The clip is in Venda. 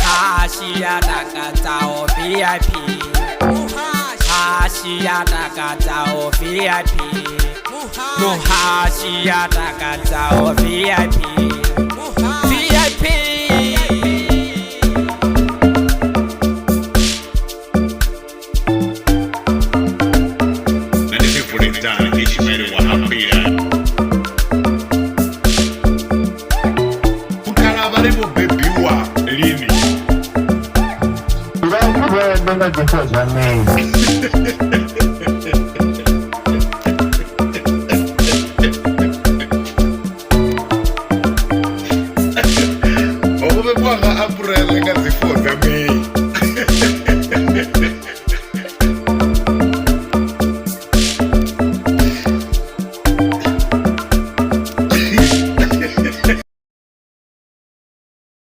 Hashi ya takadzaho VIP. Hashi ya takadzaho VIP. Muhashi ya takadzaho VIP. VIP. Na ndi Vuledzani Ishmael wa Hambila. Mukhalavha vho bebiwa lini? Vha nga ḓifha zwa mini?